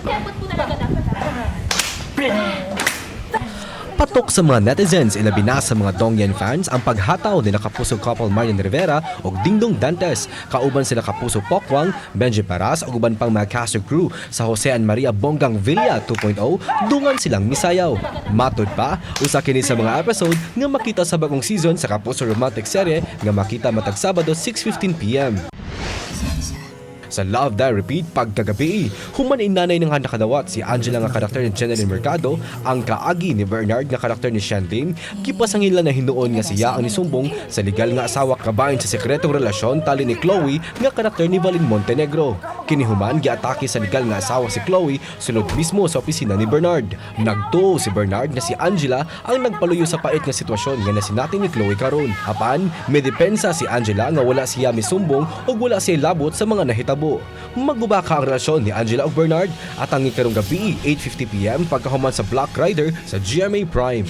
Dapat po talaga dapat. Patok sa mga netizens, ilabi na sa mga Dongyan fans, ang paghataw ni Kapuso couple Marian Rivera ug Dingdong Dantes. Kauban sila Kapuso Pokwang, Benji Paras ug uban pang mga cast ug crew sa Jose and Maria Bonggang Villa 2.0, dungan silang misayaw. Matod pa, usa kini sa mga episode nga makita sa bagong season sa Kapuso Romantic Serye nga makita matag Sabado, 6:15 p.m. Sa Love, Die, Repeat pagkagabi, human inanay ng nakadawat si Angela nga karakter ni Jennylyn Mercado, ang kaagi ni Bernard nga karakter ni Xian Lim, gipasangila na hinuon nga siya ang nisumbong sa legal nga asawa kabahin sa sekretong relasyon tali ni Chloe nga karakter ni Valin Montenegro. Kini human giatake sa legal nga asawa si Chloe sulod mismo sa opisina ni Bernard. Nagtuo si Bernard nga si Angela ang nagpaluyo sa pait nga sitwasyon nga nasinati ni Chloe karon. Apan, may depensa si Angela nga wala siya misumbong ug wala siya labot sa mga nahitabo. Maguba ka ang relasyon ni Angela ug Bernard? Atangi karong gabi, 8:50 p.m. pagkahuman sa Black Rider sa GMA Prime.